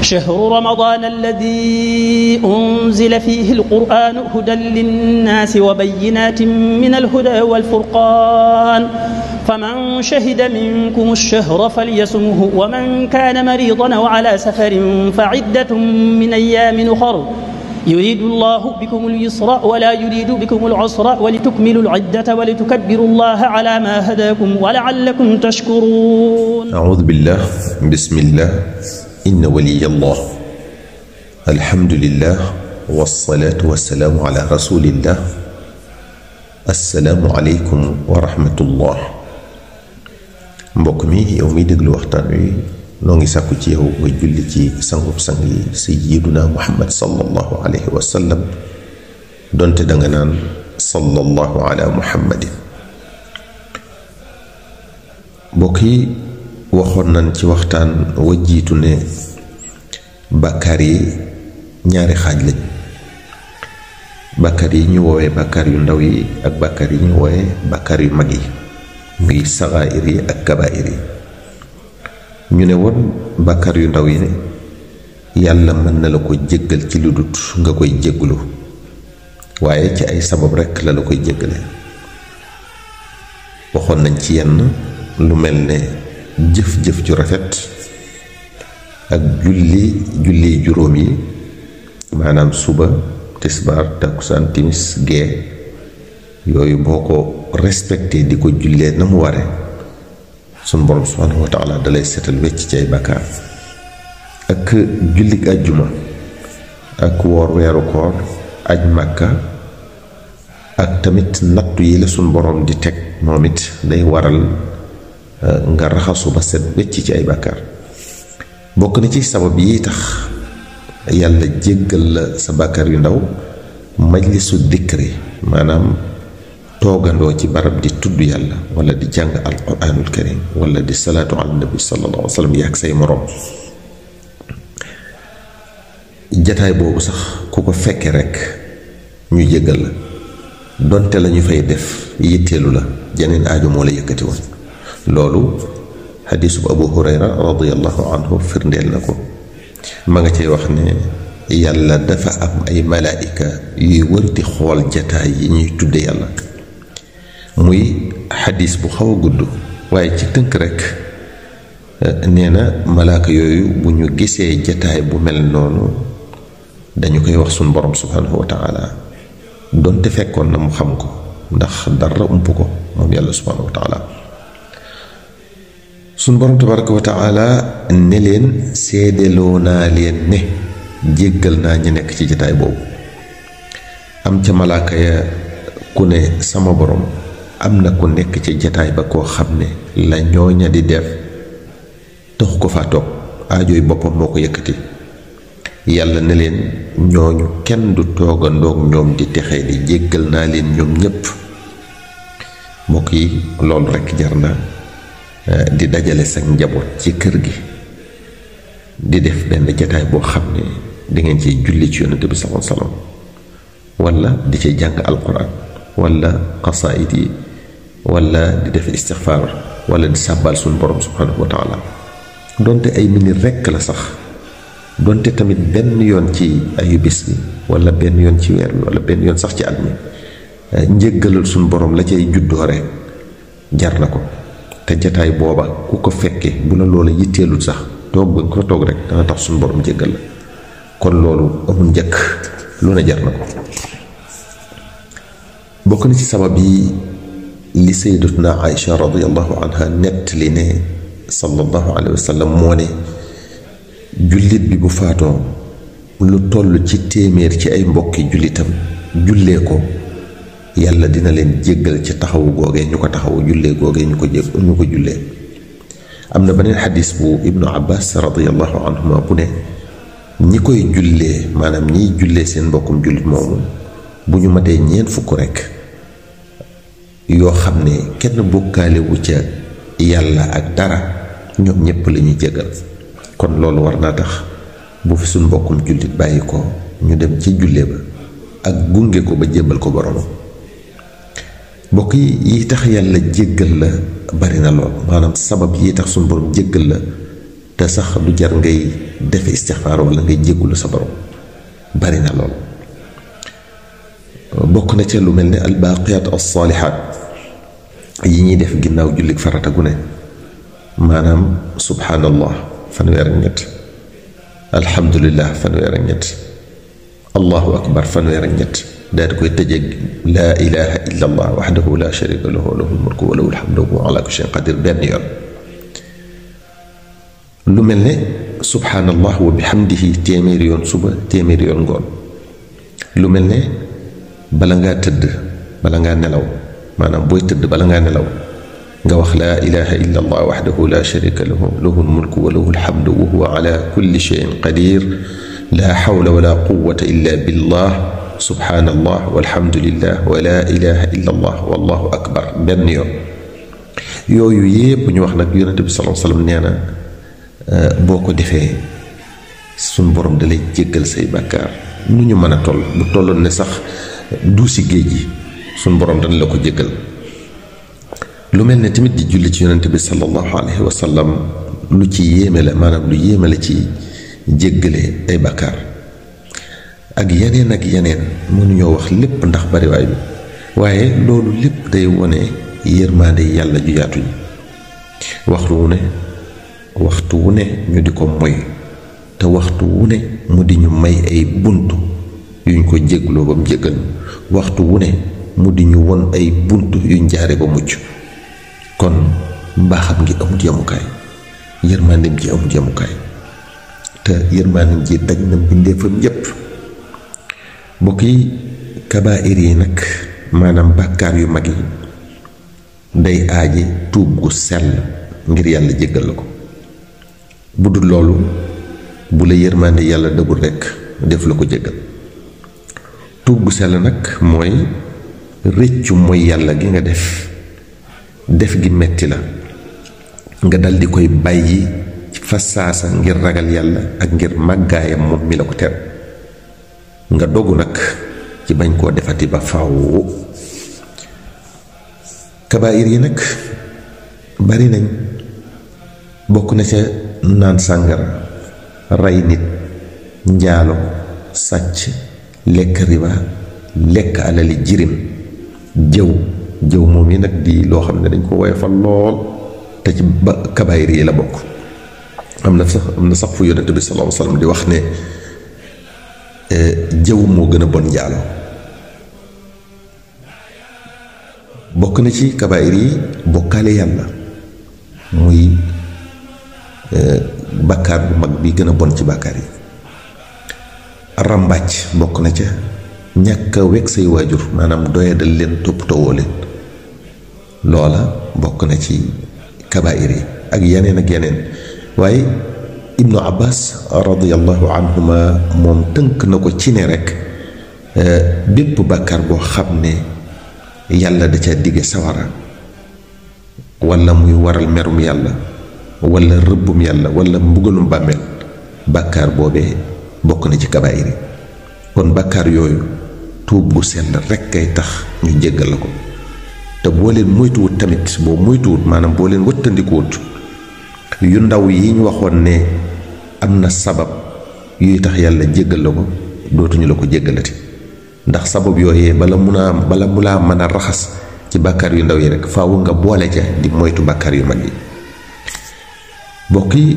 شهر رمضان الذي أنزل فيه القرآن هدى للناس وبينات من الهدى والفرقان فمن شهد منكم الشهر فليصمه ومن كان مريضا أو على سفر فعدة من أيام أخر يريد الله بكم اليسر ولا يريد بكم العسر ولتكملوا العدة ولتكبروا الله على ما هداكم ولعلكم تشكرون. أعوذ بالله بسم الله إن ولي الله الحمد لله والصلاة والسلام على رسول الله السلام عليكم ورحمة الله. mbokk mi yow mi déglu waxtaan wi noo ngi sàkku ci yow nga julli ci sangub sang yi sayyiduna Muhammad sallallahu alayhi wa sallam donte danga naan sallallahu ala muhammadin. mbokk yi waxoon nañ ci waxtaan wa jiitu ne bàkkaar yi ñaari xaaj lañ. bàkkaar yi ñu woowee bàkkaar yu ndaw yi ak bàkkaar yi ñu woowee bàkkaar yu mag yi muy saxaa'ir yi ak kabaa'ir yi. ñu ne woon bàkkaar yu ndaw yi ne yàlla mën na la ko jéggal ci lu dut nga koy jégglu waaye ci ay sabab rekk la koy jéggale. waxoon nañ ci yenn lu mel ne jëf-jëf ju rafet ak julli juróom yi maanaam suba tisbaar takkusaan timis gee yooyu boo ko respecté di ko jullee na mu ware sunu borom subhanahu wa taala dalay setal wecc ci ay bàkkaar. ak jullik àjjuma ak woor weeru koor aj màkka ak tamit nattu yi la sunu borom di teg moom it day waral nga raxasu ba set wecc ci ay bàkkaar. bokk na ci sabab yi tax yàlla jéggal la sa bàkkaar yu ndaw majlisu dikri maanaam toogandoo ci barab di tudd yàlla wala di jàng alquranul karim wala di salaatu ala nabi sallallahu alayhi wa sallam yaag say moroom. jataay boobu sax ku ko fekke rekk ñu jéggal la donte la ñu fay def yitteelu la jeneen aajo moo la yëkkati woon. loolu xadiisu bu Abu Hurayra radiyallahu anhu firndeel na ko. ma nga cay wax ne yàlla dafa am ay malaayika yuy wër di xool jataay yi ñuy tudde yàlla. muy xadiis bu xaw a gudd waaye ci tënk rekk nee na malaaka yooyu bu ñu gisee jataay bu mel noonu dañu koy wax sunu borom subhanahu wa taala donte fekkoon na mu xam ko ndax dara ump ko moom yàlla subhanahu wa taala. sunu borom tabaraka wa taala ne leen seedeloo naa leen ne jéggal naa ñi nekk ci jataay boobu. am ca malaaka ya ku ne sama borom am na ku nekk ci jataay ba koo xam ne la ñooña di def taxu ko faa toog aajooy boppam moo ko yëkkati. yàlla ne leen ñooñu kenn du toogandoog ñoom di texee di jéggal naa leen ñoom ñépp. mbokk yi loolu rekk jar na di dajale sa njaboot ci kër gi di def benn jataay boo xam ne dangeen ciy julli ci yonent bi sallallahu alayhi wasallam walla di ci jàng alquran walla xasaayid yi walla di def istixfaar walla di sàbbal suñu borom subhanahu wa taala donte ay minit rekk la sax. donte tamit benn yoon ci ayu bis bi walla benn yoon ci weer bi walla benn yoon sax ci at mi njéggalal suñu borom la cay juddoo rekk jar na ko. te jataay booba ku ko fekke bu la loola yitteelul sax toog ba nga ko toog rekk dana tax suñu borom jéggal la. kon loolu amul njëkk lu ne jar na ko. bokk na ci sabab yi li sayyidatuna Aïcha radiyallahu anha nettali ne sallallahu alayhi wa sallam moo ne jullit bi bu faatoo lu toll ci téeméer ci ay mbokki jullitam jullee ko yàlla dina leen jéggal ci taxawu googee ñu ko taxawu jullee googee ñu ko jullee. am na beneen xadis bu ibnu abbas radiyallahu anhuma bu ne ñi koy jullee maanaam ñiy jullee seen mbokkum jullit moomu bu ñu matee ñeent fukk rekk yoo xam ne kenn bokkaale wu ca yàlla ak dara ñoom ñépp la ñuy jéggal. kon loolu war naa tax bu fi suñ mbokkum jullit bàyyi ko ñu dem ci jullee ba ak gunge ko ba jébbal ko boromam. mbokk yi tax yàlla jéggal la bari na lool maanaam sabab yi tax suñ borom jéggal la te sax du jar ngay def istixfaar wala ngay jéggulu sa borom bari na lool. bokk na ca lu mel ne albaaqiyaat alsaalihaat yi ñuy def ginnaaw jullik farata gu ne, maanaam subhaanallah fanweer ak ñett, alhamdulillah fanweer ak ñett, allahu akbar fanweer ak ñett, daal di koy tëjeeg laa ilaha illa allah waxdahu la sharika lahu lahul mulku wa lahul hamdu wa huwa ala kulli shay'in qadir benn yoon. lu mel ne subhaanallah wa bihamdihi téeméeri yoon suba téeméeri yoon ngoon. lu mel ne bala ngaa tëdd bala ngaa nelaw, maanaam booy tëdd bala ngaa nelaw nga wax laa ilaha illa allah waxdahu la sharika lahu lahul mulku wa lahul hamdu wa huwa ala kulli shay'in qadir la hawla wala quwwata illa billah subhanallah walhamdulillah wa la ilaha illa allah wallahu akbar benn yoon. yooyu yépp ñu wax nag yonent bi sallallahu alayhi wasallam nee na boo ko defee suñ borom dalay jéggal say bàkkaar nu ñu mën a toll, bu tolloon ne sax duusi géej gi suñ borom dana la ko jéggal. lu mel ne tamit di julli ci yonent bi sallallahu alayhi wasallam lu ci yéeme la, maanaam lu yéeme la ci jéggale ay bàkkaar ak yeneen mënuñoo wax lépp ndax bariwaay bi, waaye loolu lépp day wone yërmaande yàlla ju yaatu ji. waxtu wu ne ñu di ko moy, te waxtu wu ne mu di ñu may ay buntu yuñ ko jégloo ba mu jéggal, waxtu wu ne mu di ñu won ay buntu yuñ jaare ba mucc. kon mbaaxam ngi amut yamukaay, yërmaandem ji amut yamukaay, te yërmaandem ji daj na mbindeefam yépp. mbokk yi, kabaa'ir yi nag maanaam bàkkaar yu mag yi day aaje tuub gu sell ngir yàlla jéggal la ko. bu dul loolu bu la yërmaande yàlla dëggul rekk def la ko jéggal. tuub gu sell nag mooy rëccu mooy yàlla gi nga def gi metti la nga dal di koy bàyyi fa saasa ngir ragal yàlla ak ngir màggaayam moom mi la ko tere, nga dogu nag ci bañ koo defati ba faaw. kabaayir yi nag bari nañ, bokk na ca naan sàngara, rey nit, njaalo, sàcc, lekk riba, lekk alali jirim, jëw moom yi nag di loo xam ne dañ ko woyofal lool te ci ba kabaayir yi la bokk. am na sax fu yonent bi sallallahu alayhi wasallam di wax ne jëw moo gën a bon njaalo. bokk na ci kabaayir yi bokkaale yàlla, muy bàkkaar bu mag bi gën a bon ci bàkkaar yi. ràmbàcc bokk na ca, ñàkk a wekk say waajur, maanaam doyadal leen, toppatoo leen, loola bokk na ci kabaayir yi ak yeneen. waaye ibnu abbas radiyallahu anhuma moom tënk na ko ci ne rekk bépp bàkkaar boo xam ne yàlla da ca digge sawara, walla muy waral merum yàlla, walla rëbbum yàlla, walla mbugalum bàmmeel, bàkkaar boobee bokk na ci kabaayir yi. kon bàkkaar yooyu tuub gu sell rekk ay tax ñu jéggal la ko. te boo leen moytuwut tamit, maanaam boo leen wëttandikuwut yu ndaw yi ñu waxoon ne am na sabab yuy tax yàlla jéggal la ko, dootuñu la ko jéggalati. ndax sabab yooyee bala mu laa mën a raxas ci bàkkaar yu ndaw yi rekk faaw nga boole ca di moytu bàkkaar yu mag yi. bokk yi,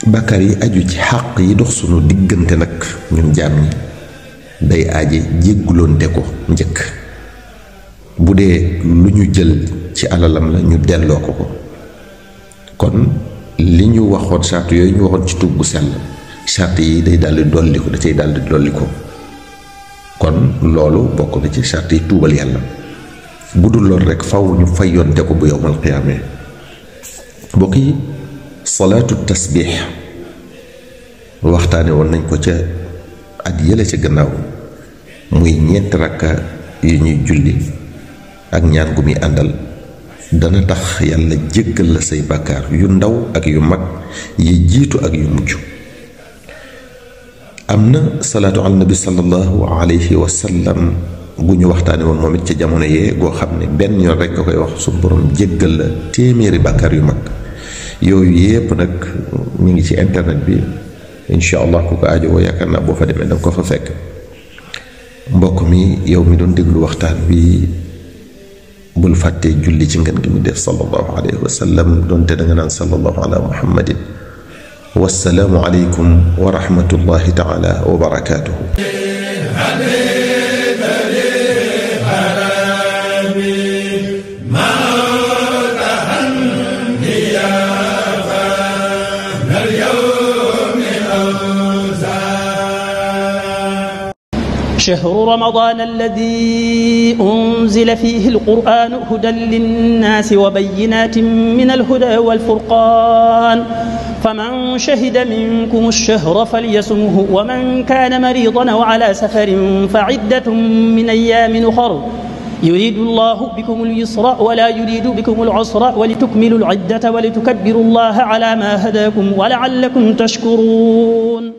bàkkaar yi aju ci xàq yi dox sunu diggante nag ñun jaam ñi day aaje jégguloonte ko njëkk. bu dee lu ñu jël ci alalam la ñu delloo ko. kon li ñu waxoon sart yooyu ñu waxoon ci tuub gu sell, sart yi day daldi dolli ko, da cay daldi dolli ko. kon loolu bokk na ci sart yi tuubal yàlla. bu dul loolu rekk faw ñu fayonte ko bu yowmal qiyaamee. mbokk yi, salaatu tasbiix waxtaane woon nañ ko ca at yële ca gannaaw, muy ñeenti rakka yu ñuy julli ak ñaan gu muy àndal, dana tax yàlla jéggal la say bàkkaar yu ndaw ak yu mag, yi jiitu ak yu mujj. am na salaatu ala nabi sallallahu alayhi wa sallam gu ñu waxtaane woon moom it ca jamono yee goo xam ne benn yoon rekk nga koy wax su borom jéggal la téeméeri bàkkaar yu mag. yooyu yépp nag mi ngi ci internet bi incha allah ku ko aajowoo yaakaar naa boo fa demee danga ko fa fekk. mbokk mi yow mi doon déglu waxtaan bi bul fàtte julli ci ngeen gi mu def sallallahu alayhi wa sallam doonte da nga naan sallallahu ala muhammadin. wassalaamu aleykum wa rahmatullahi taala wa barakaatuhu. شهر رمضان الذي أنزل فيه القرآن هدى للناس وبينات من الهدى والفرقان فمن شهد منكم الشهر فليصمه ومن كان مريضا أو على سفر فعدة من أيام أخر يريد الله بكم اليسر ولا يريد بكم العسر ولتكملوا العدة ولتكبروا الله على ما هداكم ولعلكم تشكرون